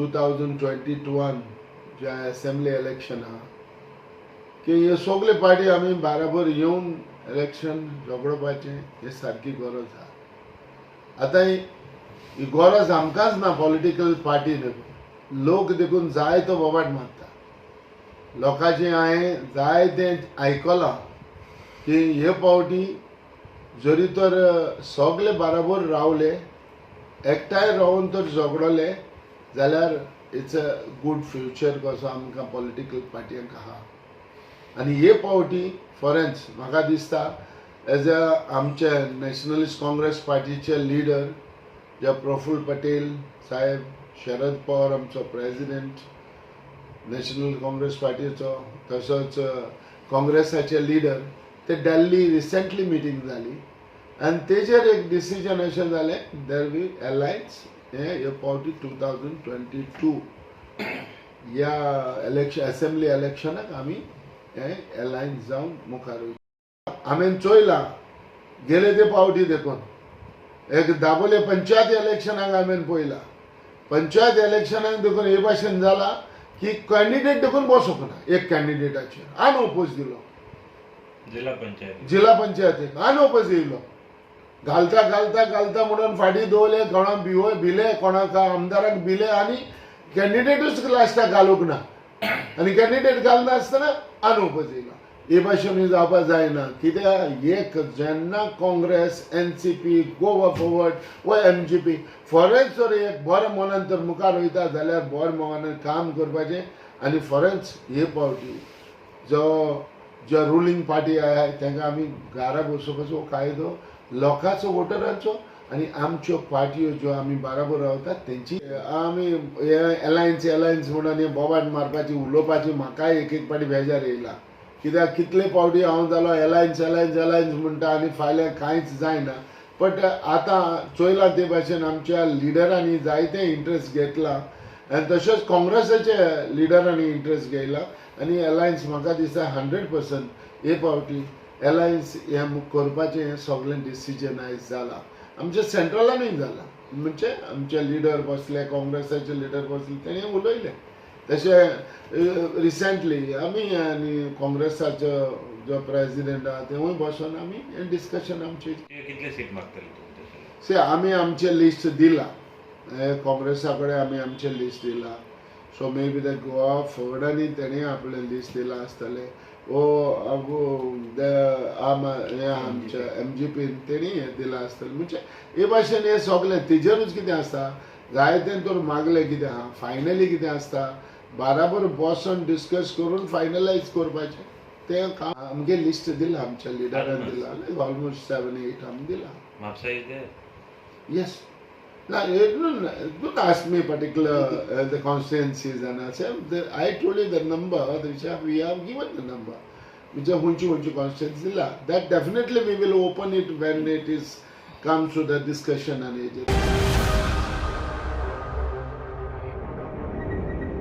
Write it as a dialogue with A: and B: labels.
A: 2022 जे assembly election आहा की हे सगळे पार्टी आमी बाराबर येवन इलेक्शन झगडोवपाचें हे सारकी गरज आहा. आतां ही गरज आमकांच ना, पॉलिटिकल पार्टी देखून लोक देखून जाय तो बोबाट मारता. लोकांचें हांवें जाय तें आयकलां की हे फावटी जरी तर सगळे बाराबर रावले, एकठांय रावन तर झगडले जाल्यार it's a good future कसो आमकां पॉलिटिकल पार्टयांक आहा. आनी हे फावटी फॉरेन्स म्हाका दिसता एज अ आमचे नॅशनलिस्ट काँग्रेस पार्टीचे लिडर जे प्रफुल्ल पटेल साहेब, शरद पवार आमचो प्रेजिडेंट नॅशनल काँग्रेस पार्टीचो, तसोच काँग्रेसाचे लिडर ते दिल्ली रिसेंटली मिटींग जाली आनी तेजेर एक डिसिजन अशें जालें, there we alliance हे हे फावटी 2022 ह्या इलेक्शन, असेंब्ली इलेक्शनाक आमी हे अलायन्स जावन मुखार वयता. हांवें चोयलां गेले ते फावटी देखून एक दाबोले पंचायत इलेक्शनाक हांवें पळयलां, पंचायत इलेक्शनाक देखून हे भाशेन जाला की कॅन्डिडेट देखून बसोंक ना एक कॅन्डिडेटाचेर आनी ओपोज दिलो.
B: जिल्हा पंचायत.
A: जिल्हा पंचायतीक आनी ओपोज येयलो, घालता घालता घालता म्हणून फाटीं दवरले, कोणाक भिवय भिले, कोणाक आमदाराक भिले आनी कॅन्डिडेटूच लास्टाक घालूंक ना आनी कॅन्डिडेट घालनासतना आनी ओपोज येयलो. हे भाशेन जावपाक जायना. कित्याक एक जेन्ना काँग्रेस, एनसीपी, गोवा फॉरवर्ड वा एमजीपी फॉरेन्स जर एक बरें मनान तर मुखार वयता जाल्यार बरें मनान काम करपाचें. आनी फॉरेन्स हे फावटी जो जो रुलींग पार्टी आहा तांकां आमी घरा बसोवपाचो हो कायदो लोकांचो, वोटरांचो आनी आमच्यो पार्टयो ज्यो आमी बाराबर रावतात तेंची. आमी हे एलायन्स एलायन्स म्हणून हे बोबाट मारपाची, उलोवपाची म्हाकाय एक एक फावटी बेजार येयला. कित्याक कितले फावटी हांव जालो एलायन्स एलायन्स एलायन्स म्हणटा आनी फाल्यां कांयच जायना. बट आतां चोयलां ते भाशेन आमच्या लिडरांनी जायते इंट्रस्ट घेतला आनी तशेंच काँग्रेसाचे लिडरांनी इंट्रस्ट घेयला आनी एलायन्स म्हाका दिसता 100% हे फावटी एलायन्स हें करपाचें हें सगळें डिसिजन आयज जालां. आमच्या सेंट्रलानूय जालां, म्हणजे आमचे लिडर बसले, काँग्रेसाचे लिडर बसले, तेणी उलयले. तशें रिसेंटली आमी आनी काँग्रेसाचो जो प्रेजिडेंट आहा तेवूय बसोन आमी हें डिस्कशन आमचें.
B: कितले सीट मागतले तुमी तशें?
A: सी, आमी आमचें लिस्ट दिलां, काँग्रेसा कडेन आमी आमचें लिस्ट दिलां. So may be the Goa फॉरवर्डांनी तेणी आपलें लिस्ट दिलां आसतलें वो आम हें आमच्या एमजीपीन तेणी हें दिलां आसतलें. म्हणजे हे भाशेन हें सगलें तेजेरूच कितें आसता, जायतें तर मागलें कितें आहा, फायनली कितें आसता, बाराबर बसोन डिस्कस करून फायनलायज करपाचें तें काम. आमगे लिस्ट दिलां, आमच्या लिडरान दिलां, ऑलमोस्ट 7-8 आमी दिलां.
B: Mapusa is there?
A: Yes. Now, you don't ask me particular the constituencies and I said, I told you the number which we have given the number. Which are hunchi hunchi constituencies. That definitely we will open it when it is comes to the discussion and it.